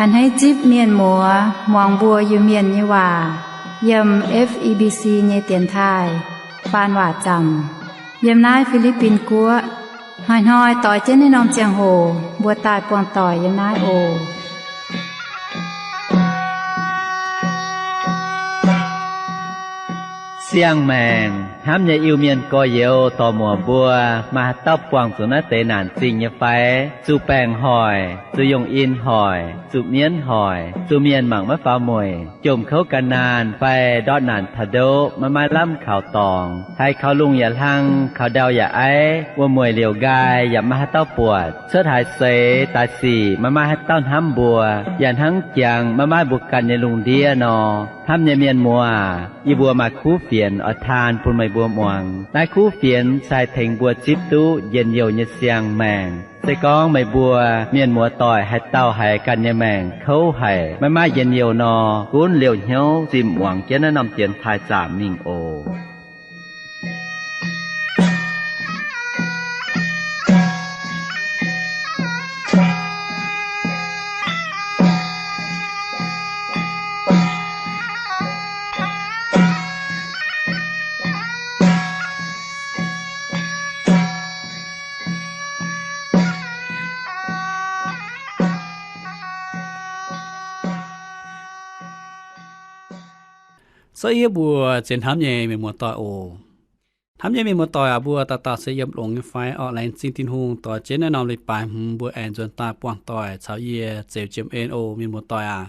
A'hneiv zipv mienh muoz muangx mbuo Iu-Mienh nyei waac yiem F E B C nyei dienx taaih faan waac zaamc yiem naaiv Fi^li^bin Guoqv. Hnoi-hnoi doix jienv naaiv norm ziangh hoc mbuo daaih buangh doic yiem naaiv oc. Siang-maengc hnamv nyei Iu-Mienh gorx-youz dorc-muoc mbuo, maaih haaix dauh buangh zuqc naaiv deix naanc zingh nyei fai? Zuqc baengc hoic, zuqc yungh in hoic, zuqc mienv hoic, zuqc mienh mangc maiv faaux mueic, jomc kouv gan naanh fai ndortv naanc taux ndoqv maiv maaih lamh kaux dorngx, haiz kaux lungh yaac hlang, kaux ndau yaac aiv, wuom-mueic liouc nqaai yaac maiv maaih haaix dauh buatc, cuotv haaix seix daaih sic maiv maaih haaix dauh hnamv mbuo, yaac hnangv jangx maiv maaih mbuo ganh nyei lungh ndiev nor. Hnamv nyei mienh muoz, yie mbuo maaih kuv fienx oix taan bun meih mbuo muangx. Naaiv kuv fienx se haih tengx mbuo zipv duqv njien-youh nyei siang-maengc. Se gorngv meih mbuo mienh muoz-doic haaix dauh haiz ganh nyei maengc kouv haic, maiv maaih njien-youh nor, gunv liouh hnyouv zinh muangx jienv naaiv norm dienx taaih zaamc mingh oc. Sou yie mbuo zien hnamv nyei mienh muoz-doic oc. Hnamv nyei mienh muoz-doic aac, mbuo dauh dauh se yiem longx nyei fai orqc? Laengz zingh Tin-Hungh doix jienv naaiv norm leiz-baaix hmz mbuo aengx nzuonx daaih buangh doic caux yie zeix jiem en oc mienh muoz-doic aac.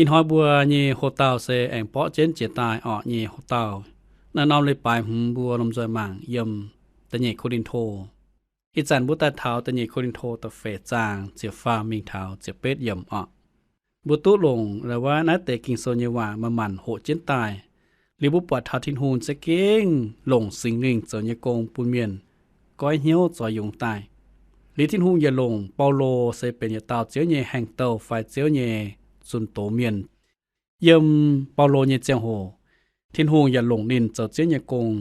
Ih hnoi mbuo nyei hoc-dauh se aengx borqv jienv jiex daaih orqc nyei hoc-dauh. Naaiv norm leiz-baaix hmz mbuo lomh nzoih mangc yiem da'nyeic Ko^lin^to. Ih zanc mbuo daaih taux da'nyeic Ko^lin^to da'feix zaang ziepc faam mingh taux ziepc betv yiemc orqc. Mbuo duqv longc la'wuov naaiv deix Ging-Sou nyei waac manc-manc hoqc jienv daaih. Liuz mbuo buatc taux Tin-Hungh za'gengh longc Singx Lingh zoux nyei gong bun mienh goiv hnyouv zoix yungz daaih. Liuz Tin-Hungh yaac longc Baulo se benx yietc dauh Ziouv nyei haengh douh fai Ziouv nyei zunh doz mienh. Yiem Baulo nyei ziangh hoc, Tin-Hungh yaac longc ninh zoux Ziouv nyei gong.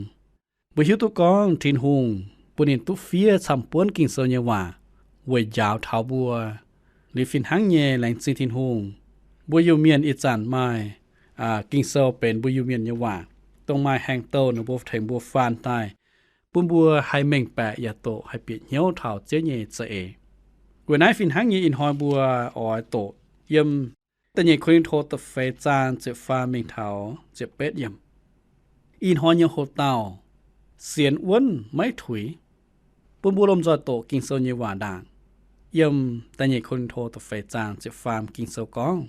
Mbuo hiuv duqv gorngv Tin-Hungh bun ninh duqv fiev camv-buonv Ging-Sou nyei waac weic njaaux taux mbuo. Liuz fih hnangv nyei laengz zingh Tin-Hungh, mbuo Iu-Mienh ih zanc maaih Ging-Sou benx mbuo Iu-Mienh nyei waac, dongh maaih haengh douh ninh mbuo tengx mbuo faan daaih, bun mbuo haih mengh baeqc yaac doqc haih bieqc hnyouv taux Ziouv nyei za'eix. Weic naaiv fih hnangv nyei ih hnoi mbuo oix doqc yiem da'nyeic Ko^lin^to da'feix zaang ziepc faam mingh taux ziepc betv yiemc. Ih hnoi nyei hoc-dauh, Sienx Wuonv Maiv Tuix, bun mbuo lomh nzoih doqc Ging-Sou nyei waac ndaangc. Yiem da'nyeic Ko^lin^to da'feix zaang ziepc faam Ging-Sou gorngv,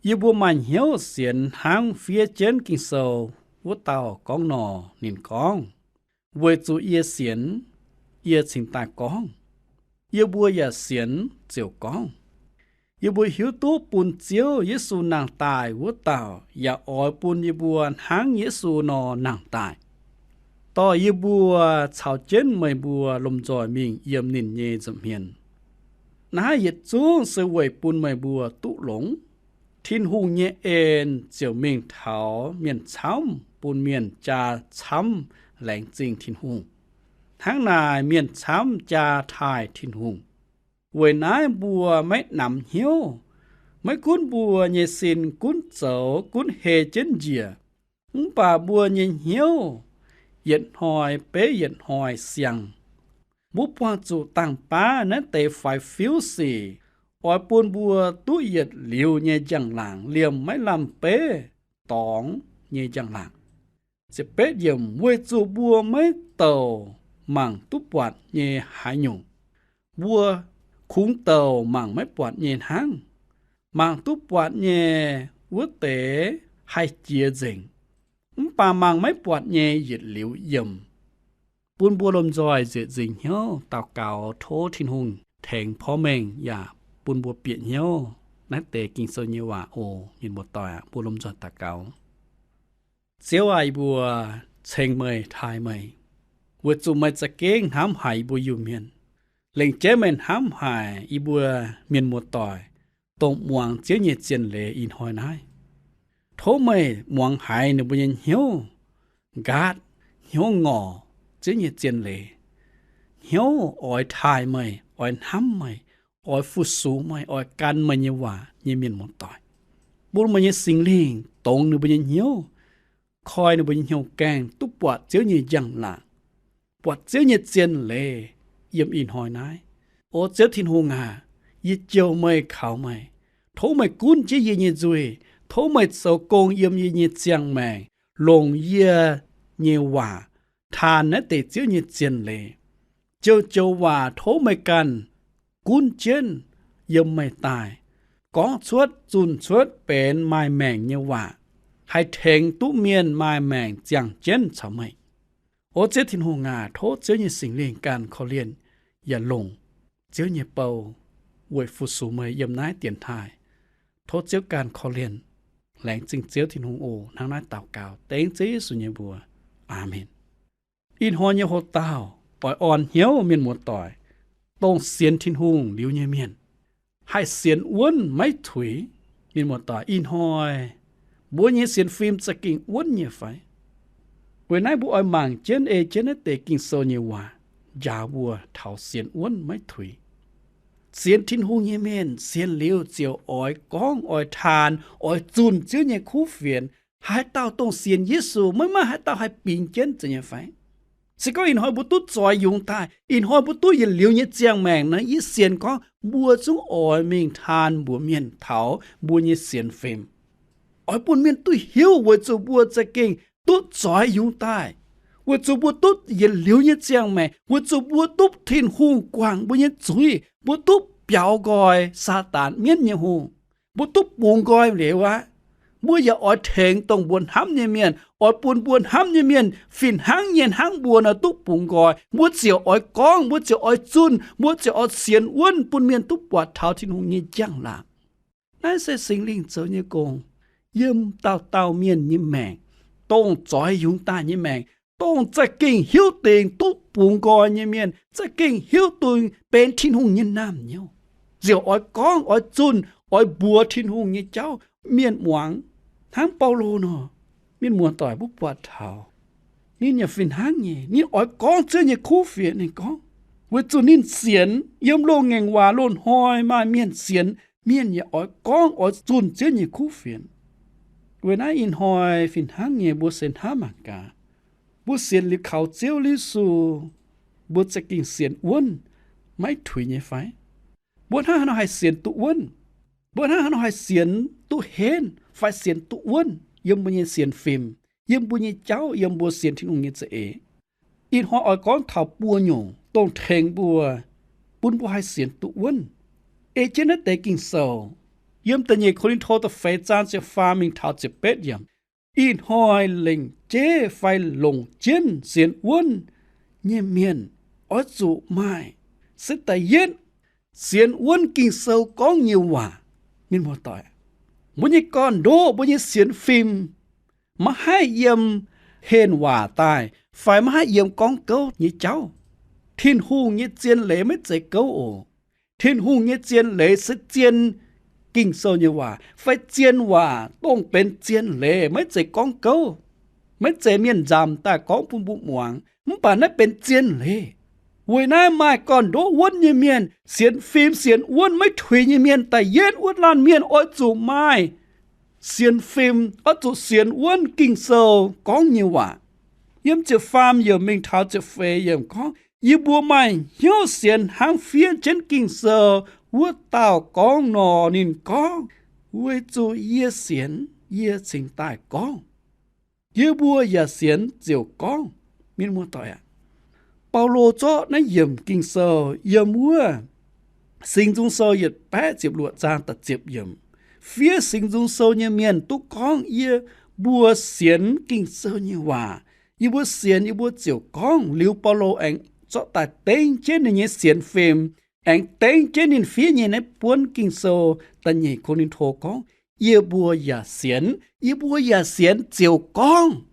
Yie mbuo maaih hnyouv sienx hnangv fiev jienv Ging-Sou wuov dauh gorngv nor. Ninh gorngv, Weic zuqc yie sienx, yie cingx daaih gorngv. Yie mbuo yaac sienx ziouc gorngv. Yie mbuo hiuv duqv bun Ziouv Yesu nangh daaih wuov dauh yaac oix bun yie mbuo hnangv Yesu nor nangh daaih. Dorh yie mbuo caux jienv meih mbuo lomh nzoih mingh yiem ninh nyei nza'hmien. Naaiv yietc zungv se weic bun meih mbuo duqv longx. Tin-Hungh nyei en ziouc mingh taux mienh camv, bun mienh jaa camv laengz zingh Tin-Hungh. Hnangv naaic mienh camv jaa taaih Tin-Hungh. Weic naaiv mbuo maiv namx hnyouv. Maiv gunv mbuo nyei sin gunv zoux gunv hei jienv njiec, mv baac mbuo nyei hnyouv yietc hnoi beiv yietc hnoi siang. Mbuo buangh zuqc dangh baav naaiv deix faix-fiuv sic, oix bun mbuo duqv yietc liuz nyei njang-laangc liemh maiv lamh beiv dorngx nyei njang-laangc. Ziepc betv yiemc, weic zuqc mbuo maiv douc mangc duqv buatc nyei haaix nyungc. Mbuo kungx douc mangc maiv buatc nyei hnangv. Mangc duqv buatc nyei wuov deix haih jiex nzengc, mv baac mangc maiv buatc nyei yietc liuz yiem. Bun mbuo lomh nzoih nzieqc nzingc hnyouv daux gaux tov Tin-Hungh tengx porv mengh yaac bun mbuo bieqc hnyouv naaiv deix Ging-Sou nyei waac oc. Mienh muoz-doic aac, mbuo lomh nzoih daux gaux. Ziouv aac, yie mbuo ceng meih, taaih meih, weic zuqc meih za'gengh hnamv haic yie mbuo Iu-Mienh. Lengc jeiv meih hnamv haic yie mbuo mienh muoz-doic, dongh muangx Ziouv nyei zien leiz ih hnoi naaiv. Tov meih muangx haiz ninh mbuo nyei hnyouv nqaatv, hnyouv ngorc Ziouv nyei zien leiz, hnyouv oix taaih meih, oix hnamv meih, oix fu-sux meih, oix gan meih nyei waac nyei mienh muoz-doic. Bun meih nyei Singx Lingh dongz ninh mbuo nyei hnyouv, koi ninh mbuo nyei hnyouv gaengh duqv buatc Ziouv nyei njang-laangc, buatc Ziouv nyei zien leiz yiem ih hnoi naaiv. O Ziouv Tin-Hungh aac, yie jouh meih, kaux meih, tov meih gunv jienv yie nyei nzuih, tov meih zoux gong yiem yie nyei ziangh maengc, longc yie nyei waac taanh naaiv deix Ziouv nyei zien leiz. Joux-joux waac tov meih ganh gunv jienv yiem meih daaih, gorngv cuotv, zunh cuotv benx maaih maengc nyei waac, haih tengx duqv mienh maaih maengc ziangh jienv caux meih. O Ziouv Tin-Hungh aac, tov Ziouv nyei Singx Lingh ganh korv-lienh yaac longc Ziouv nyei bou weic fu-sux meih yiem naaiv dienx taaih. Tov Ziouv ganh korv-lienh. Laengz zingh Ziouv Tin-Hungh oc. Hnangv naaiv daux gaux dengv Ziouv Yesu nyei mbuox. Aamen. Ih hnoi nyei hoc-dauh oix orn hnyouv mienh muoz-doic, dongh sienx Tin-Hungh liuz nyei mienh haih sienx wuonv maiv tuix. Mienh muoz-doic, ih hnoi mbuo nyei sienx fim za'gengh wuonv nyei fai? Weic naaiv mbuo oix mangc jienv ei jienv naaiv deix Ging-Sou nyei waac njaaux mbuo taux sienx wuonv maiv tuix. Sienx Tin-Hungh nyei mienh sienx liuz ziouc oix gorngv, oix taanh, oix zunh Ziouv nyei kuv fienx. Haaix dauh dongh sienx Yesu, maiv maaih haaix dauh haih bingx jienv zeiz nyei fai? Se gorngv ih hnoi mbuo duqv zoix yungz daaih, ih hnoi mbuo duqv yietc liuz nyei ziangh maengc nor, yie sienx gorngv mbuo zungv oix mingh taan mbuox mienh taux mbuo nyei sienx fim. Oix bun mienh duqv hiuv weic zuqc mbuo za'gengh duqv zoix yungz daaih, weic zuqc mbuo duqv yietc liuz nyei ziangh maengc, weic zuqc mbuo duqv Tin-Hungh guangc mbuo nyei zuiz, mbuo duqv biaux nqoi Saadaan mienv nyei hungh, mbuo duqv bungx nqoi liuz aqv. Mbuo yaac oix tengx dongh mbuo hnamv nyei mienh, oix bun mbuo hnamv nyei mienh fih hnangv nyei hnangv mbuo nor duqv bungx nqoi. Mbuo ziouc oix gorngv, mbuo ziouc oix zunh, mbuo ziouc oix sienx wuonv bun mienh duqv buatc taux Tin-Hungh nyei njang-laangc. Naaiv se Singx Lingh zoux nyei gong yiem dauh dauh mienh nyei maengc, dongh zoix yungz daaih nyei maengc, dongh za'gengh hiuv dingc duqv bungx nqoi nyei mienh, za'gengh hiuv dingc benx Tin-Hungh nyei naamh nyouz, ziouc oix gorngv, oix zunh, oix mbuox Tin-Hungh nyei jauv mienh muangx. Hnangv Baulo nor, mienh muoz-doic mbuo buatc taux ninh yaac fih hnangv nyei, ninh oix gorngv Ziouv nyei kuv fienx. Ninh gorngv weic zuqc ninh sienx yiem loz-ngaengc waac loz-hnoi maaih mienh sienx, mienh yaac oix gorngv oix zunh Ziouv nyei kuv fienx. Weic naaiv ih hnoi fih hnangv nyei mbuo se hnamv mangc gaax, mbuo sienx liuz kaux Ziouv Yesu, mbuo za'gengh sienx wuonv maiv tuix nyei fai? Mbuo hnangv haaix nor haih sienx duqv wuonv? Mbuo hnangv haaix nor haih sienx duqv henv fai sienx duqv wuonv yiem mbuo nyei sienx fim, yiem mbuo nyei jauv, yiem mbuo sienx Tin-Hungh nyei za'eix? Ih hnoi oix gorngv taux buo nyungc dongh tengx mbuo, bun mbuo haih sienx duqv wuonv. Ei jienv naaiv deix Ging-Sou, yiem da'nyeic Ko^lin^to da'feix zaang ziepc faam mingh taux ziepc betv yiemc, ih hnoi lengc jeiv fai longc jienv sienx wuonv nyei mienh oix zuqc maaih, se da'yietv, sienx wuonv Ging-Sou gorngv nyei waac. Mienh muoz-doic, mbuo nyei gorn-ndoqv, mbuo nyei sienx fim maiv haih yiem henh waac daaih fai maiv haih yiem gorngv gouv nyei jauv. Tin-Hungh nyei zien leiz maiv zeiz gouv oc. Tin-Hungh nyei zien leiz se zien Ging-Sou nyei waac fai zien waac dongh benx zien leiz, maiv zeiz gorngv gouv, maiv zeiz mienh nzamc daaih gorngv bun mbuo muangx. Mv baac naaiv benx zien leiz. Weic naaiv maaih gorn-ndoqv wuonv nyei mienh, sienx fim sienx wuonv maiv tuix nyei mienh, da'yietv wuov laanh mienh oix zuqc maaih sienx fim, oix zuqc sienx wuonv Ging-Sou gorngv nyei waac. Yiem ziepc faam yiemc mingh taux ziepc feix yiemc gorngv, yie mbuo maaih hnyouv sienx hnangv fiev jienv Ging-Sou wuov dauh gorngv nor. Ninh gorngv, weic zuqc yie sienx, yie cingx daaih gorngv. Yie mbuo yaac sienx ziouc gorngv. Mienh muoz-doic aac, Baulo zorqv naaiv yiemc Ging-Sou yiem wuov Singx Nzung Sou yietc baeqv ziepc luoqc zaang da'ziepc yiemc, fiev Singx Nzung Sou nyei mienh duqv gorngv, yie mbuo sienx Ging-Sou nyei waac, yie mbuo sienx, yie mbuo ziouc gorngv. Liuz Baulo aengx zorqv daaih dengv jienv ninh nyei sienx fim, aengx dengv jienv ninh fiev nyei naaiv buonv Ging-Sou, da'nyeic Ko^lin^to gorngv, yie mbuo yaac sienx, yie mbuo yaac sienx ziouc gorngv.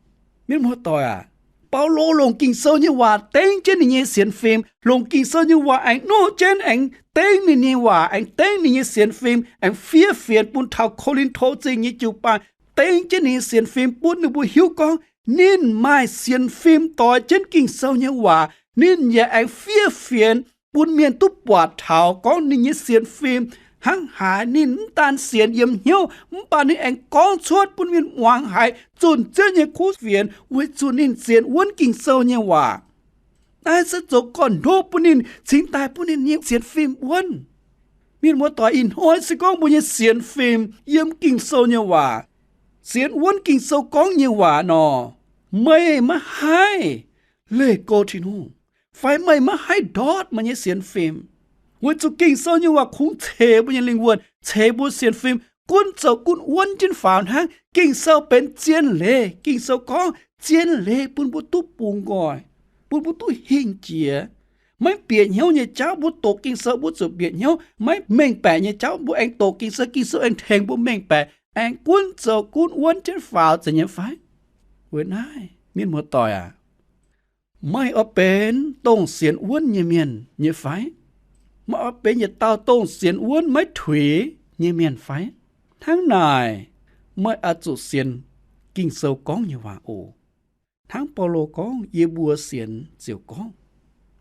Mienh muoz-doic aac, Baulo longc Ging-Sou nyei waac dengv jienv ninh nyei sienx fim, longc Ging-Sou nyei waac aengx nuqv jienv, aengx dengv ninh nyei waac, aengx dengv ninh nyei sienx fim, aengx fiev fienx bun taux Ko^lin^to Zingh nyei jiu-baang, dengv jienv ninh nyei sienx fim bun ninh mbuo hiuv gorngv ninh maaih sienx fim doix jienv Ging-Sou nyei waac. Ninh yaac aengx fiev fienx bun mienh duqv buatc taux gorngv ninh nyei sienx fim hnangv haaix. Ninh mv daan sienx yiem hnyouv, mv baac ninh aengx gorngv cuotv bun mienh muangx haiz zunh Ziouv nyei kuv fienx weic zuqc ninh sienx wuonv Ging-Sou nyei waac. Naaiv se zoux gorn-ndoqv bun ninh, cingx daaih bun ninh nyei sienx fim wuonv. Mienh muoz-doic, ih hnoi se gorngv mbuo nyei sienx fim yiem Ging-Sou nyei waac, sienx wuonv Ging-Sou gorngv nyei waac nor, meih maiv haih leih go Tin-Hungh, fai meih maiv haih ndortv meih nyei sienx fim. Weic zuqc Ging-Sou nyei waac kungx ceix mbuo nyei lingh wuonh, ceix mbuo sienx fim, gunv zoux gunv wuonv jienv faaux hnangv. Ging-Sou benx zien leiz. Ging-Sou gorngv zien leiz bun mbuo duqv bungx nqoi, bun mbuo duqv hingh jiex. Maiv bieqc hnyouv nyei jauv mbuo doqc Ging-Sou mbuo zuqc bieqc hnyouv. Maiv mengh baeqc nyei jauv mbuo aengx doqc Ging-Sou, Ging-Sou aengx tengx mbuo mengh baeqc, aengx gunv zoux gunv wuonv jienv faaux, zeiz nyei fai? Weic naaiv, mienh muoz-doic aac, meih oix benx dongh sienx wuonv nyei mienh nyei fai? Meih oix benx yietc dauh dongh sienx wuonv maiv tuix nyei mienh fai? Hnangv naaic, meih oix zuqc sienx Ging-Sou gorngv nyei waac oc. Hnangv Baulo gorngv, yie mbuo sienx ziouc gorngv.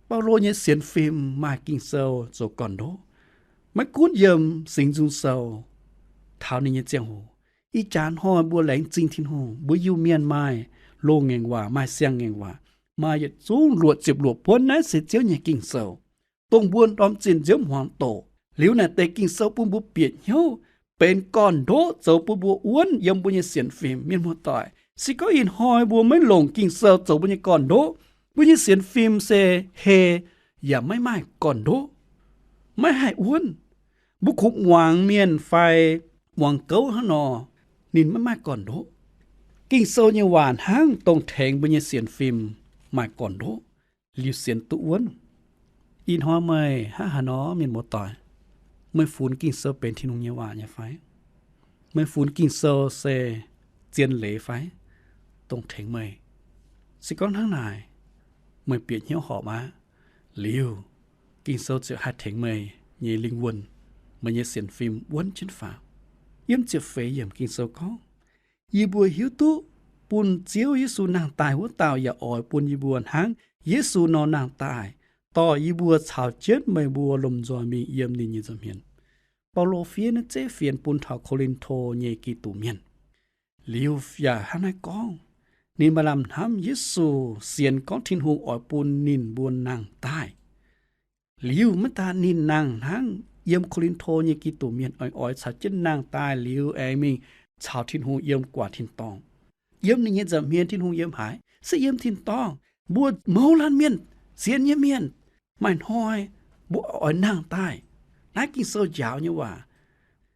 Baulo nyei sienx fim maaih Ging-Sou zoux gorn-ndoqv. Maiv gunv yiem Singx Nzung Sou taux ninh nyei ziangh hoc, ih jaax hnoi mbuo laengz zingh Tin-Hungh, mbuo Iu-Mienh maaih loz-ngaengc waac, maaih siang-ngaengc waac, maaih yietc zungv luoqc ziepc luoqc buonv. Naaiv se Ziouv nyei Ging-Sou, dongh mbuo ndorm zinh nziouv hmuangx doqc. Liuz naaic deix Ging-Sou bun mbuo bieqc hnyouv, benx gorn-ndoqv zoux bun mbuo wuonv yiem mbuo nyei sienx fim. Mienh muoz-doic, se gorngv ih hnoi mbuo maiv longc Ging-Sou zoux mbuo nyei gorn-ndoqv, mbuo nyei sienx fim se hei yaac maiv maaih gorn-ndoqv, maiv haih wuonv. Mbuo kungx muangx mienh fai muangx gouv hnangv nor, ninh maiv maaih gorn-ndoqv. Ging-Sou nyei waac hnangv dongh tengx mbuo nyei sienx fim maaih gorn-ndoqv, liuz sienx duqv wuonv. Ih hnoi meih hnangv haaix nor, mienh muoz-doic? Meih funx Ging-Sou benx Tin-Hungh nyei waac nyei fai? Meih funx Ging-Sou se zien leiz fai? Dongh tengx meih. Se gorngv hnangv naaic, meih bieqc hnyouv horpc aqv. Liuz, Ging-Sou ziouc haih tengx meih nyei lingh wuonh, meih nyei sienx fim wuonv jienv faaux. Yiem ziepc feix yiemc Ging-Sou gorngv, yie mbuo hiuv duqv bun Ziouv Yesu nangh daaih wuov dauh yaac oix bun yie mbuo hnangv Yesu nor nangh daaih, dorh yie mbuo caux jienv meih mbuo lomh nzoih mingh yiem ninh nyei nza'hmien. Baulo fiev naaiv zeiv fienx bun taux Ko^lin^to nyei Giduc Mienh. Liuz yaac hnangv naaiv gorngv, ninh maaih lamh hnamv Yesu, sienx gorngv Tin-Hungh oix bun ninh mbuo nangh daaih. Liuz maiv daan ninh nangh hnangv, yiem Ko^lin^to nyei Giduc Mienh oix oix caux jienv nangh daaih liuz aengx mingh caux Tin-Hungh yiem guaax tin-dorngh. Yiem ninh nyei nza'hmien Tin-Hungh yiem haaix? Se yiem tin-dorngh. Mbuo mouz laanh mienh, sienx nyei mienh, maaih hnoi mbuo oix nangh daaih. Naaiv Ging-Sou njaaux nyei waac.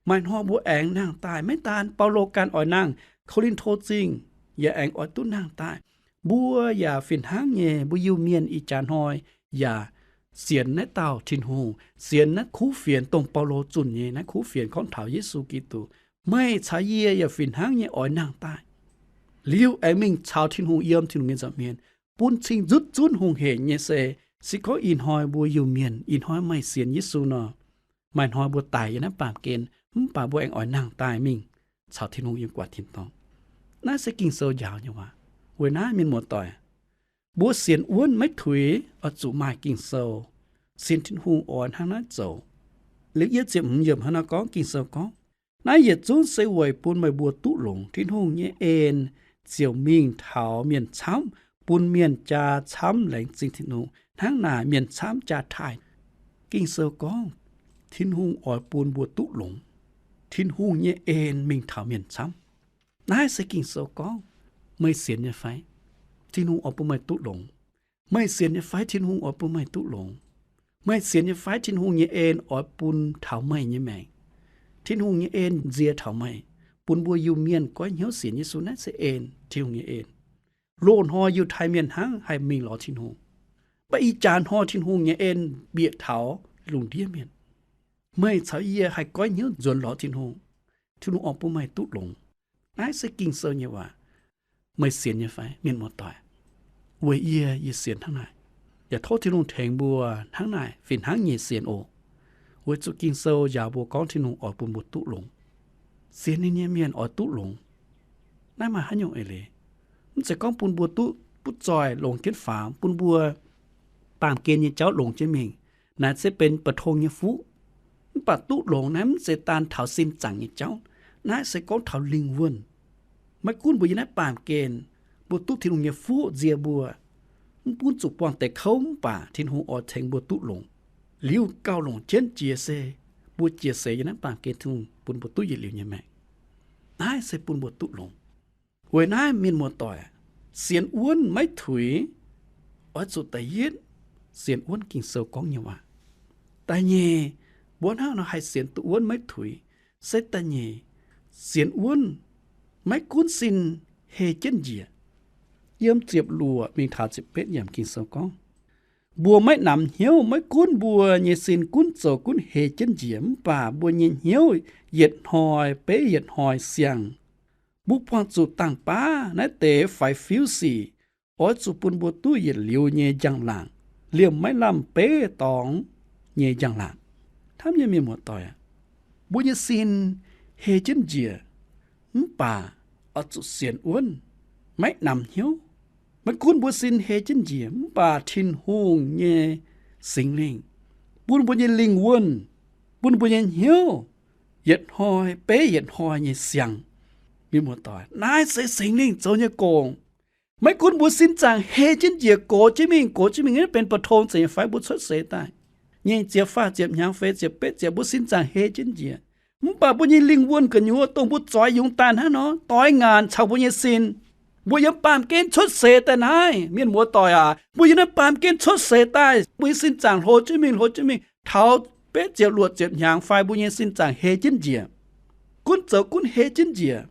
Maaih hnoi mbuo aengx nangh daaih. Maiv daan Baulo ganh oix nangh, Ko^lin^to Zingh yaac aengx oix duqv nangh daaih. Mbuo yaac fih hnangv nyei, mbuo Iu-Mienh ih jaax hnoi yaac sienx naaiv dauh Tin-Hungh, sienx naaiv kuv fienx dongh Baulo zunh nyei naaiv kuv fienx gorngv taux Yesu Giduc. Meih caux yie yaac fih hnangv nyei oix nangh daaih, liuz aengx mingh caux Tin-Hungh yiem Tin-Hungh nyei nza'hmien, bun cing nzutv zunv hungh hec nyei se, se gorngv ih hnoi mbuo Iu-Mienh, ih hnoi meih sienx Yesu nor, maaih hnoi mbuo daic yiem naaiv baamh gen, mv baac mbuo aengx oix nangh daaih mingh caux Tin-Hungh yiem guaax tin-dorngh. Naaiv se Ging-Sou njaaux nyei waac. Weic naaiv mienh muoz-doic, mbuo sienx wuonv maiv tuix oix zuqc maaih Ging-Sou, sienx Tin-Hungh oix hnangv naaiv zoux. Liuz yiem ziepc hmz yiemc hnangv nor gorngv, Ging-Sou gorngv, naaiv yietc zungv se weic bun meih mbuo duqv longx. Tin-Hungh nyei en ziouc mingh taux mienh camv, bun mienh jaa camv laengz zingh Tin-Hungh. Hnangv naaic mienh camv jaa taaih. Ging-Sou gorngv, Tin-Hungh oix bun mbuo duqv longx. Tin-Hungh nyei en mingh taux mienh camv. Naaiv se Ging-Sou gorngv. Meih sienx nyei fai? Tin-Hungh oix bun meih duqv longx. Meih sienx nyei fai Tin-Hungh oix bun meih duqv longx? Meih sienx nyei fai Tin-Hungh nyei en oix bun taux meih nyei maengc? Tin-Hungh nyei en nzie taux meih, bun mbuo Iu-Mienh goiv hnyouv sienx Yesu. Naaiv se en, Tin-Hungh nyei en. Loz-hnoi Yiutai Mienh hnangv haih mingh lorz Tin-Hungh, mv baac ih jaax hnoi Tin-Hungh nyei en bieqc taux lungh ndiev mienh. Meih caux yie haih goiv hnyouv nzuonx lorz Tin-Hungh. Tin-Hungh oix bun meih duqv longx. Naaiv se Ging-Sou nyei waac. Meih sienx nyei fai, mienh muoz-doic? Weic yie, yie sienx hnangv naaic. Yaac tov Tin-Hungh tengx mbuo hnangv naaic fih hnangv nyei sienx oc. Weic zuqc Ging-Sou njaaux mbuo gorngv Tin-Hungh oix bun mbuo duqv longx. Sienx ninh nyei mienh oix duqv longx. Naaiv maaih haaix nyungc eix leiz? Mv zeiz gorngv bun mbuo duqv butv zoih longx jienv faaux, bun mbuo baamh gen nyei jauv longx jienv mingh. Naaiv se benx mbu'tong nyei fuqv. Mv baac duqv longx naaiv mv zeiz daan taux sin zaangc nyei jauv. Naaiv se gorngv taux lingh wuonh. Maiv gunv mbuo yiem naaiv baamh gen, mbuo duqv Tin-Hungh nyei fuqv nzie mbuo, mv gunv zuqc buangh deix kouv, mv baac Tin-Hungh oix tengx mbuo duqv longx. Liuz gauh longc jienv jiex se mbuo jiex seix yiem naaiv baamh gen, Tin-Hungh bun mbuo duqv yietc liuz nyei maengc. Naaiv se bun mbuo duqv longx. Weic naaiv mienh muoz-doic, sienx wuonv maiv tuix, oix zuqc da'yietv sienx wuonv Ging-Sou gorngv nyei waac. Da'nyeic, mbuo hnangv nor haih sienx duqv wuonv maiv tuix, se da'nyeic, sienx wuonv maiv gunv sin hei jienv njiec. Yiem ziepc luoqc mingh taux ziepc betv yiemc Ging-Sou gorngv, mbuo maiv namx hnyouv maiv gunv mbuo nyei sin gunv zoux gunv hei jienv njiec, mv baac mbuo nyei hnyouv yietc hnoi beiv yietc hnoi siang. Mbuo buangh zuqc dangh baav naaiv deix faix-fiuv sic oix zuqc bun mbuo duqv yietc liuz nyei njang-laangc, liemh maiv lamh beiv dorngx nyei njang-laangc. Hnamv nyei mienh muoz-doic aac, mbuo nyei sin hei jienv njiec, mv baac oix zuqc sienx wuonv, maiv namx hnyouv. Maiv gunv mbuo sin hei jienv njiec, mv baac Tin-Hungh nyei Singx Lingh bun mbuo nyei lingh wuonh, bun mbuo nyei hnyouv yietc hnoi beiv yietc hnoi nyei siang. Mienh muoz-doic, naaiv se Singx Lingh zoux nyei gong. Maiv gunv mbuo sin zaangc hei jienv njiec, gox jienv mingh, gox jienv mingh, naaiv benx mbu'tong zeiz nyei fai, mbuo cuotv seix daaih, nyic ziepc, faah ziepc, hnyangx feix ziepc, betv ziepc, mbuo sin zaangc hei jienv njiec, mv baac mbuo nyei lingh wuonh gu'nyuoz, dongh mbuo zoix yungz daaih hnangv nor, doix ngaanc caux mbuo nyei sin. Mbuo yiem baamh gen cuotv seix daaih naaiv, mienh muoz-doic aac, mbuo yiem naaiv baamh gen cuotv seix daaih, mbuo nyei sin zaangc hlo jienv mingh, hlo jienv mingh, taux betv ziepc, luoqc ziepc hnyangx fai mbuo nyei sin zaangc hei jienv njiec, gunv zoux gunv hei jienv njiec.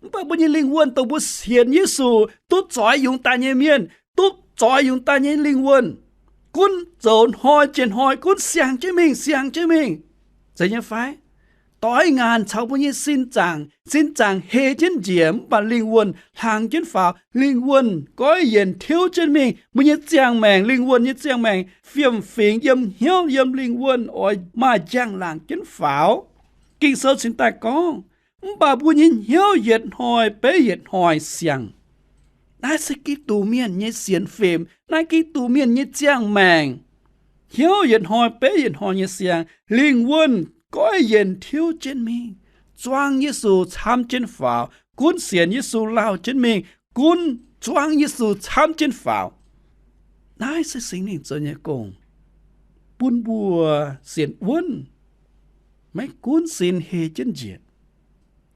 Mv baac mbuo nyei lingh wuonh, dongh mbuo sienx Yesu, duqv zoix yungz daaih nyei mienh, duqv zoix yungz daaih nyei lingh wuonh, gunv zoux hnoi jiex hnoi, gunv siang jienv mingh, siang jienv mingh, zeiz nyei fai? Doix ngaanc caux mbuo nyei sin zaangc, sin zaangc hei jienv njiec, mv baac lingh wuonh hlang jienv faaux. Lingh wuonh goiv yienc tiuv jienv mingh. Mbuo nyei ziangh maengc, lingh wuonh nyei ziangh maengc, fiem-fingx yiem hnyouv, yiem lingh wuonh oix maaih njang-laangc jienv faaux. Ging-Sou cingx daaih gorngv, mv baac mbuo nyei hnyouv yietc hnoi beiv yietc hnoi siang. Naaiv se Giduc mienh nyei sienx fim. Naaiv Giduc mienh nyei ziangh maengc. Hnyouv yietc hnoi beiv yietc hnoi nyei siang, lingh wuonh goiv yienc tiuv jienv mingh, zuangx Yesu camv jienv faaux, gunv sienx Yesu lauh jienv mingh, gunv zuangx Yesu camv jienv faaux. Naaiv se Singx Lingh zoux nyei gong, bun mbuo sienx wuonv, maiv gunv sin hei jienv njiec,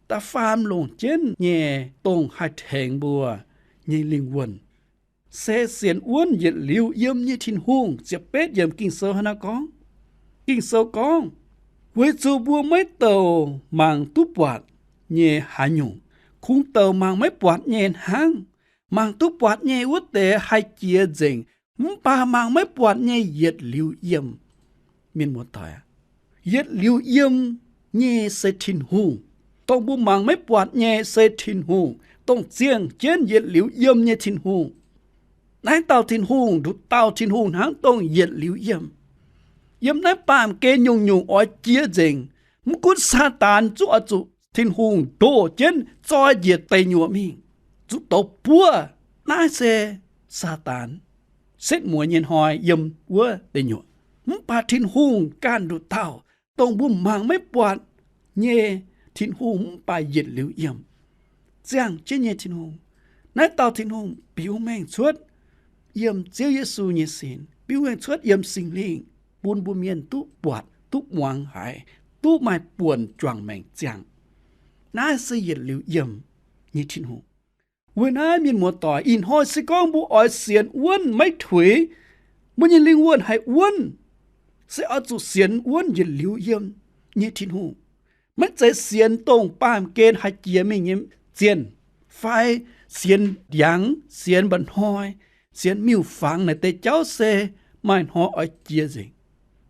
da'faam longc jienv nyei dongh haih tengx mbuo nyei lingh wuonh, se sienx wuonv yietc liuz yiem nyei Tin-Hungh. Ziepc betv yiemc Ging-Sou hnangv naaiv gorngv. Ging-Sou gorngv, weic zuqc mbuo maiv douc mangc duqv buatc nyei haaix nyungc, kungx douc mangc maiv buatc nyei hnangv. Mangc duqv buatc nyei wuov deix haih jiex nzengc, mv baac mangc maiv buatc nyei yietc liuz yiem. Mienh muoz-doic, yietc liuz yiem nyei se Tin-Hungh. Dongh mbuo mangc maiv buatc nyei se Tin-Hungh, dongh ziangh jienv yietc liuz yiem nyei Tin-Hungh. Naaiv dauh Tin-Hungh, nduqc dauh Tin-Hungh hnangv dongh yietc liuz yiem. Yiem naaiv baamh gen nyungc-nyungc oix jiex nzengc. Mv gunv Saadaan zungv oix zuqc Tin-Hungh ndoh jienv zoi njiec deic nyuoqc mingh, zuqc douz buov. Naaiv se Saadaan setv mueiz nyei hnoi yiem wuov deic nyuoqc. Mv baac Tin-Hungh ganh nduqc dauh, dongh mbuo mangc maiv buatc nyei Tin-Hungh, mv baac yietc liuz yiem, ziangh jienv nyei Tin-Hungh. Naaiv dauh Tin-Hungh biux mengh cuotv yiem Ziouv Yesu nyei sin, biux mengh cuotv yiem Singx Lingh, bun mbuo mienh duqv buatc, duqv muangx haiz, duqv maaih buonc juangc maengc ziangh. Naaiv se yietc liuz yiem nyei Tin-Hungh. Weic naaiv, mienh muoz-doic, ih hnoi se gorngv mbuo oix sienx wuonv maiv tuix, mbuo nyei lingh wuonh haih wuonv, se oix zuqc sienx wuonv yietc liuz yiem nyei Tin-Hungh. Maiv zeiz sienx dongh baamh gen haih jiex mingh nyei zienh, fai sienx ndiangx, sienx mba'hnoi, sienx miuc-fangx naaic deix jauv se maaih hnoi oix jiex nzengc.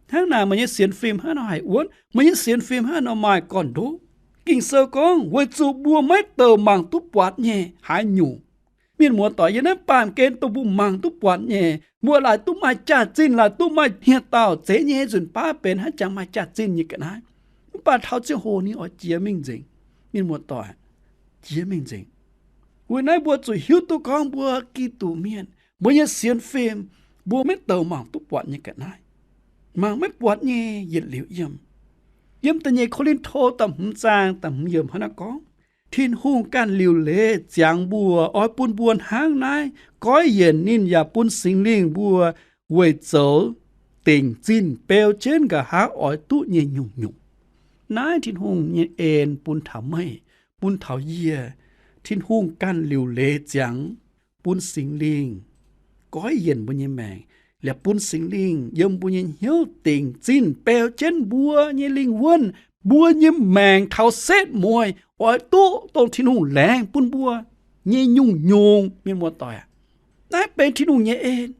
Hnangv naaic, meih nyei sienx fim hnangv nor haih wuonv, meih nyei sienx fim hnangv nor maaih gorn-ndoqv. Ging-Sou gorngv, weic zuqc mbuo maiv douc mangc duqv buatc nyei haaix nyungc. Mienh muoz-doic, yiem naaiv baamh gen dongh mbuo mangc duqv buatc nyei, mbuo laaic duqv maaih jaax-zinh, laaic duqv maaih hniev-daauh zeiz nyei nzunc baav benx haaix jangx maaih jaax-zinh nyei ga'naaiv. Mv baac taux ziangh hoc ninh oix jiex mingh nzengc. Mienh muoz-doic, jiex mingh nzengc. Weic naaiv mbuo zuqc hiuv duqv gorngv mbuo Giduc mienh, mbuo nyei sienx fim, mbuo maiv douc mangc duqv buatc nyei ga'naaiv. mangc maiv buatc nyei yietc liuz yiem. Yiem da'nyeic Ko^lin^to da'hmz zaang da'hmz yiemc hnangv naaiv gorngv, Tin-Hungh ganh liuc leiz ziangx mbuo oix bun mbuo hnangv naaiv, goiv yienc ninh yaac bun Singx Lingh mbuo weic zoux dingc zinh beu jienv nqa'haav oix duqv nyei nyungc-nyungc. Naaiv Tin-Hungh nyei en bun taux meih, bun taux yie. Tin-Hungh ganh liuc leiz ziangx bun Singx Lingh goiv yienc mbuo nyei maengc, liepc bun Singx Lingh yiem mbuo nyei hnyouv dingc zinh beu jienv mbuo nyei lingh wuonh, mbuo nyei maengc taux setv mueiz oix duqv dongh Tin-Hungh laengz bun mbuo nyei nyungc-nyungc. Mienh muoz-doic, naaiv benx Tin-Hungh nyei en.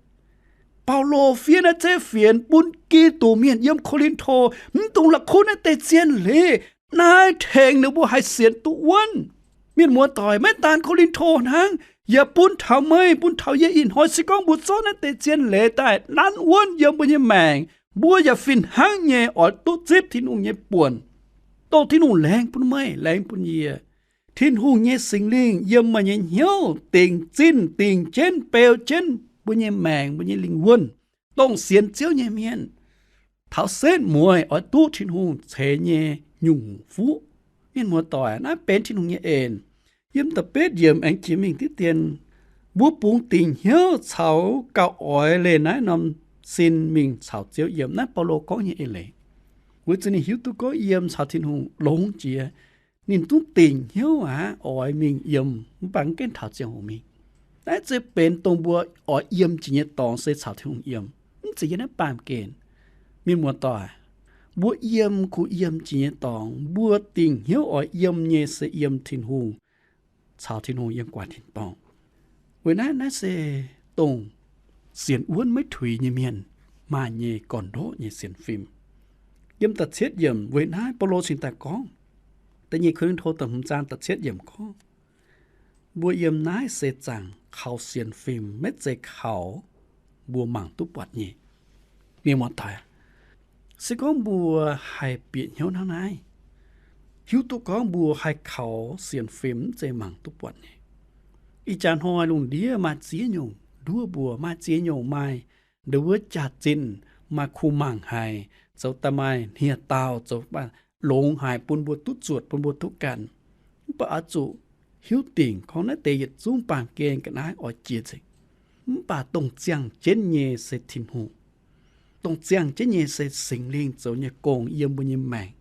Baulo fiev naaiv zeiv fienx bun Giduc mienh yiem Ko^lin^to, mv dungx la'kuqv naaiv deix zien leiz. Naaiv tengx ninh mbuo haih sienx duqv wuonv. Mienh muoz-doic, maiv daan Ko^lin^to hnangv, yaac bun taux meih, bun taux yie ih hnoi. Se gorngv mbuo zorqv naaiv deix zien leiz daaih nanv wuonv yiem mbuo nyei maengc, mbuo yaac fih hnangv nyei oix duqv zipv Tin-Hungh nyei buonc, dongh Tin-Hungh laengz bun meih, laengz bun yie. Tin-Hungh nyei Singx Lingh yiem meih nyei hnyouv dingc zinh dingc jienv beu jienv mbuo nyei maengc, mbuo nyei lingh wuonh, dongh sienx Ziouv nyei mienh taux setv mueiz oix duqv Tin-Hungh ceix nyei nyungc-nyungc fuqv. Mienh muoz-doic, naaiv benx Tin-Hungh nyei en. Yiem da'betv yiemc aengx jiex mingh diqv dien, mbuo bungx dingc hnyouv caux gauh oix leih naaiv norm sin mingh caux Ziouv yiem. Naaiv Baulo gorngv nyei eix leiz, weic zuqc ninh hiuv duqv gorngv yiem caux Tin-Hungh longx jiex, ninh zungv dingc hnyouv aqv, oix mingh yiem, mv baac mv gaengh taux ziangh hoc mingh. Naaiv zeiz benx dongh mbuo oix yiem jiex nyei dorngx se caux Tin-Hungh yiem, mv zeiz yiem naaiv baamh gen. Mienh muoz-doic, mbuo yiem kuh yiem jiex nyei dorngx, mbuo dingc hnyouv oix yiem nyei se yiem Tin-Hungh, caux Tin-Hungh yiem guaax tin-dorngh. Weic naaiv, naaiv se dongh sienx wuonv maiv tuix nyei mienh maaih nyei gorn-ndoqv nyei sienx fim. Yiem da'cietv yiemc weic naaiv Baulo cingx daaih gorngv, da'nyeic Ko^lin^to da'hmz zaang da'cietv yiemc gorngv, mbuo yiem naaiv seix zaangc kaux sienx fim, maiv zeiz kaux mbuo mangc duqv buatc nyei. Mienh muoz-doic, se gorngv mbuo haih bieqc hnyouv hnangv naaiv, hiuv duqv gorngv mbuo haih kaux sienx fim mv zeiz mangc duqv buatc nyei. Ih jaax hnoi lungh ndiev maaih ziex nyungc nduov mbuo, maaih ziex nyungc maaih ndau wuov jaax-zinh, maaih kuh mangc haic, zoux daaih maaih hniev-daauh, zoux longx haic bun mbuo duqv zuotc, bun mbuo duqv ganh. Mv baac oix zuqc hiuv dingc gorngv naaiv deix yietc zungv baamh gen ga'naaiv oix jiex nzengc. Mv baac dongh ziangh jienv nyei se Tin-Hungh. Dongh ziangh jienv nyei se Singx Lingh zoux nyei gong yiem mbuo nyei maengc.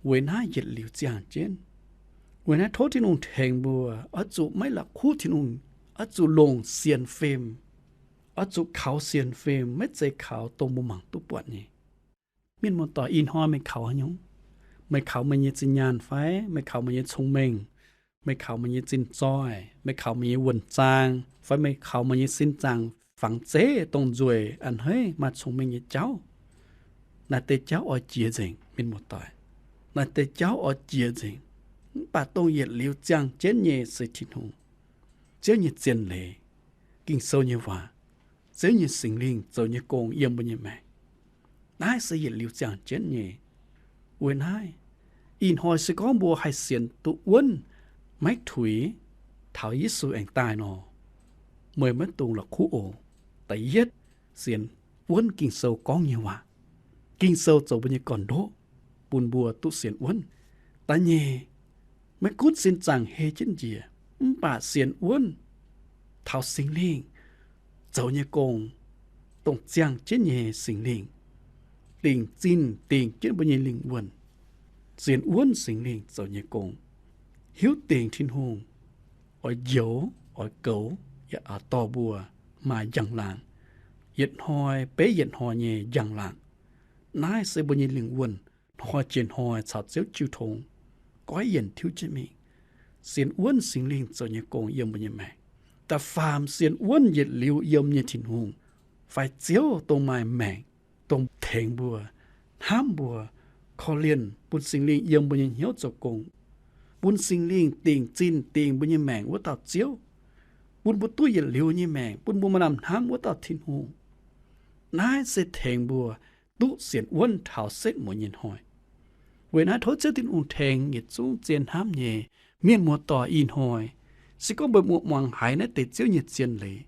Weic naaiv yietc liuz ziangh jienv. Weic naaiv tov Tin-Hungh tengx mbuo, oix zuqc maiv la'kuqv Tin-Hungh, oix zuqc longc sienx fim, oix zuqc kaux sienx fim, maiv zeiz kaux dongh mbuo mangc duqv buatc nyei. Mienh muoz-doic, ih hnoi meih kaux haaix nyungc? Meih kaux meih nyei zinh nyaanh fai meih kaux meih nyei cong-mengh? Meih kaux meih nyei zinh zoih, meih kaux meih nyei wuonh-zaang, fai meih kaux meih nyei sin zaangc fangx zeiv dongh nzueic a'hneiv maaih cong-mengh nyei jauv? Naaiv deix jauv oix jiex nzengc, mienh muoz-doic. Naaiv deix jauv oix jiex nzengc. Mv baac dongh yietc liuz ziangh jienv nyei se Tin-Hungh, Ziouv nyei zien leiz, Ging-Sou nyei waac, Ziouv nyei Singx Lingh zoux nyei gong yiem mbuo nyei maengc. Naaiv se yietc liuz ziangh jienv nyei. Weic naaiv, ih hnoi se gorngv mbuo haih sienx duqv wuonv maiv tuix taux Yesu aengx daaih nor, meih maiv dungx la'kuqv oc. Da'yietv, sienx wuonv Ging-Sou gorngv nyei waac. Ging-Sou zoux mbuo nyei gorn-ndoqv bun mbuo duqv sienx wuonv. Da'nyeic, maiv gunv sin zaangc hei jienv njiec, mv baac sienx wuonv taux Singx Lingh zoux nyei gong, dongh ziangh jienv nyei Singx Lingh, dingc zinh dingc jienv mbuo nyei lingh wuonh. Sienx wuonv Singx Lingh zoux nyei gong, hiuv dingc Tin-Hungh oix njoux, oix goux, yaac oix dorh mbuo maaih njang-laangc, yietc hnoi beiv yietc hnoi nyei njang-laangc. Naaiv se mbuo nyei lingh wuonh hnoi jiex hnoi caux Ziouv jiu tong, goiv yienc tiuv jienv mingh. Sienx wuonv Singx Lingh zoux nyei gong yiem mbuo nyei maengc. Da'faam, sienx wuonv yietc liuz yiem nyei Tin-Hungh, fai Ziouv dongh maaih maengc, dongh tengx mbuo, hnamv mbuo, korv-lienh bun Singx Lingh yiem mbuo nyei hnyouv zoux gong, bun Singx Lingh dingc zinh dingc mbuo nyei maengc wuov dauh Ziouv, bun mbuo duqv yietc liuz nyei maengc, bun mbuo maaih lamh hnamv wuov dauh Tin-Hungh. Naaiv se tengx mbuo duqv sienx wuonv taux setv mueiz nyei hnoi. Weic naaiv tov Ziouv Tin-Hungh tengx yietc zungv zien hnamv nyei mienh muoz-doic ih hnoi. Se gorngv mbuo muangx haiz naaiv deix Ziouv nyei zien leiz,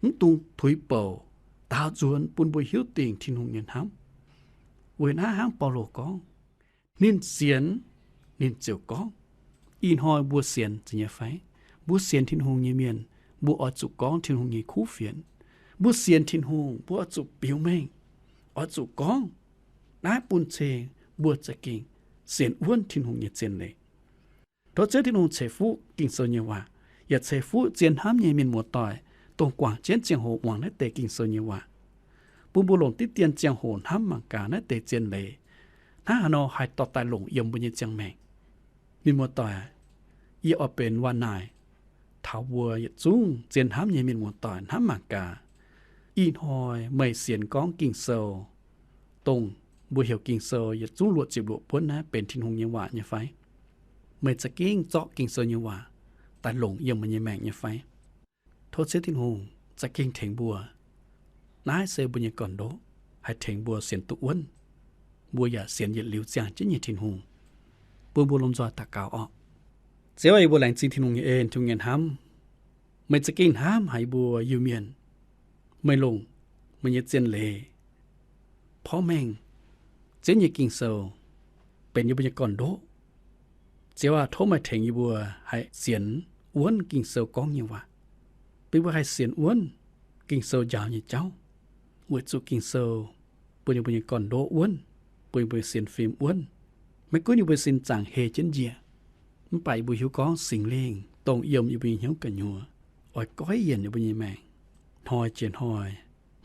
mv dungx tuix bouc, daaux nzuonx bun mbuo hiuv dingc Tin-Hungh nyei hnamv. Weic naaiv hnangv Baulo gorngv, ninh sienx, ninh ziouc gorngv. Ih hnoi mbuo sienx nyei fai? Mbuo sienx Tin-Hungh nyei mienh, mbuo oix zuqc gorngv Tin-Hungh nyei kuv fienx. Mbuo sienx Tin-Hungh, mbuo oix zuqc biux mengh, oix zuqc gorngv. Naaiv bun cing mbuo za'gengh sienx wuonv Tin-Hungh nyei zien leiz. Tov Ziouv Tin-Hungh ceix fuqv Ging-Sou nyei waac, yaac ceix fuqv zien hnamv nyei mienh muoz-doic, dongh guangc jienv ziangh hoc muangx naaiv deix Ging-Sou nyei waac, bun mbuo longc diqv dien ziangh hoc hnamv mangc gaax naaiv deix zien leiz hnangv haaix nor haih dorh daaih longc yiem mbuo nyei ziangh maengc. Mienh muoz-doic, yie oix benx waac-naaic taux mbuo yietc zungv zien hnamv nyei mienh muoz-doic hnamv mangc gaax. Ih hnoi meih sienx gorngv Ging-Sou, dongh mbuo heuc Ging-Sou yietc zungv luoqc ziepc luoqc buonv naaiv benx Tin-Hungh nyei waac nyei fai? Meih za'gengh zorqv Ging-Sou nyei waac daaih longc yiem meih nyei maengc nyei fai? Tov Ziouv Tin-Hungh za'gengh tengx mbuo. Naaiv se mbuo nyei gorn-ndoqv, haih tengx mbuo sienx duqv wuonv. Mbuo yaac sienx yietc liuz ziangh jienv nyei Tin-Hungh. Bun mbuo lomh nzoih daux gaux orqc. Ziouv, yie mbuo laengz zingh Tin-Hungh nyei en, Tin-Hungh nyei hnamv. Meih za'gengh hnamv haic yie mbuo Iu-Mienh. Meih longc meih nyei zien leiz porv mengh Ziouv nyei Ging-Sou benx yie mbuo nyei gorn-ndoqv. Ziouv aac, tov meih tengx yie mbuo haih sienx wuonv Ging-Sou gorngv nyei waac, bun mbuo haih sienx wuonv Ging-Sou njaaux nyei jauv, weic zuqc Ging-Sou bun yie mbuo nyei gorn-ndoqv wuonv, bun yie mbuo nyei sienx fim wuonv. Maiv gunv yie mbuo sin zaangc hei jienv njiec, mv baac yie mbuo hiuv gorngv Singx Lingh dongh yiem yie mbuo nyei hnyouv gu'nyuoz, oix goiv yienc yie mbuo nyei maengc, hnoi jiex hnoi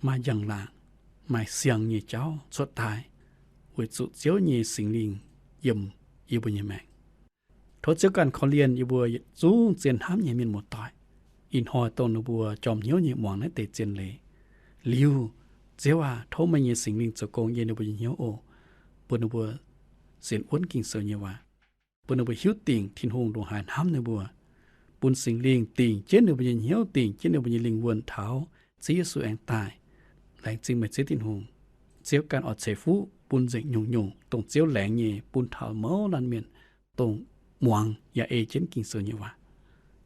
maaih njang-laangc, maaih siang nyei jauv cuotv daaih, weic zuqc Ziouv nyei Singx Lingh yiem yie mbuo nyei maengc. Tov Ziouv ganh korv-lienh yie mbuo yietc zungv zien hnamv nyei mienh muoz-doic. Ih hnoi dongh ninh mbuo jorm hnyouv nyei muangx naaiv deix zien leiz liuz, Ziouv aac, tov meih nyei Singx Lingh zoux gong yiem ninh mbuo nyei hnyouv oc, bun ninh mbuo sienx wuonv Ging-Sou nyei waac, bun ninh mbuo hiuv dingc Tin-Hungh ndongc haaix hnamv ninh mbuo, bun Singx Lingh dingc jienv ninh mbuo nyei hnyouv, dingc jienv ninh mbuo nyei lingh wuonh taux Ziouv Yesu aengx daaih. Laengz zingh meih Ziouv Tin-Hungh. Ziouv ganh oix ceix fuqv bun nzengc nyungc-nyungc dongh Ziouv laengz nyei bun taux mouz laanh mienh dongh muangx yaac ei jienv Ging-Sou nyei waac.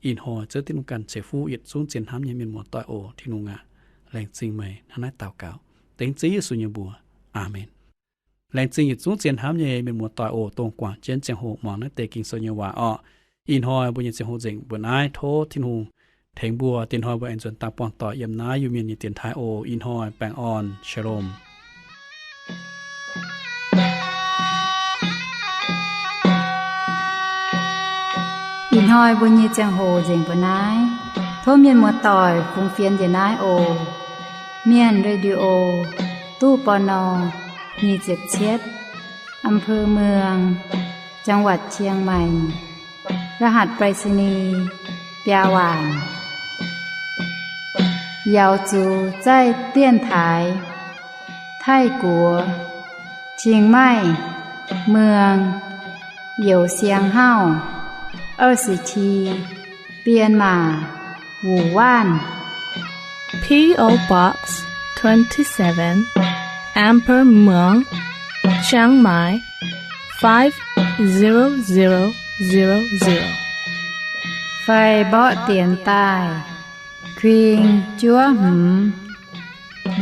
Ih hnoi Ziouv Tin-Hungh ganh ceix fuqv yietc zungv zien hnamv nyei mienh muoz-doic oc. Tin-Hungh aac, laengz zingh meih hnangv naaiv daux gaux dengv Ziouv Yesu nyei mbuox. Aamen. Laengz zingh yietc zungv zien hnamv nyei mienh muoz-doic oc, dongh guangc jienv ziangh hoc muangx naaiv deix Ging-Sou nyei waac orqc. Ih hnoi mbuo nyei ziangh hoc nzengc mbuo naaiv, tov Tin-Hungh tengx mbuo. Dinh hnoi mbuo aengx nzuonx daaih buangh doic yiem naaiv Iu-Mienh nyei dienx taaih oc. Ih hnoi baengh orn. Shalom. Ih hnoi mbuo nyei ziangh hoc nzengc mbuo naaiv. Tov mienh muoz-doic fungx fienx njiec naaiv oc. Mienh Radio, ตู้ ปณ. nyic ziepc cietv, อำเภอเมือง จังหวัดเชียงใหม่ รหัสไปรษณีย์ biaa waanc. Yaux zuqc zaih dienx taaix Taiv-Guoqv, Chiang Mai, เมือง Youh Siang Hauv, 二十七, Bienh Maac, Wuonh Waanv. P O Box twenty-seven, อำเภอเมือง Chiang Mai, five zero zero zero zero. Fai mborqv dienx daaih kuing juov hmz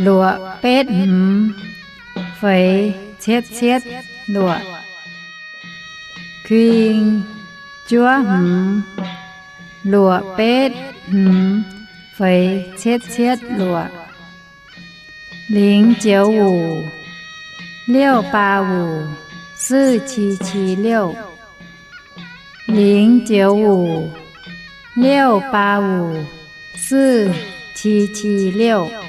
luoqc betv hmz feix cietv cietv luoqc. Kuing juov hmz luoqc betv hmz feix cietv cietv luoqc. 零九五六八五四七七六, 零九五六八五四七七六.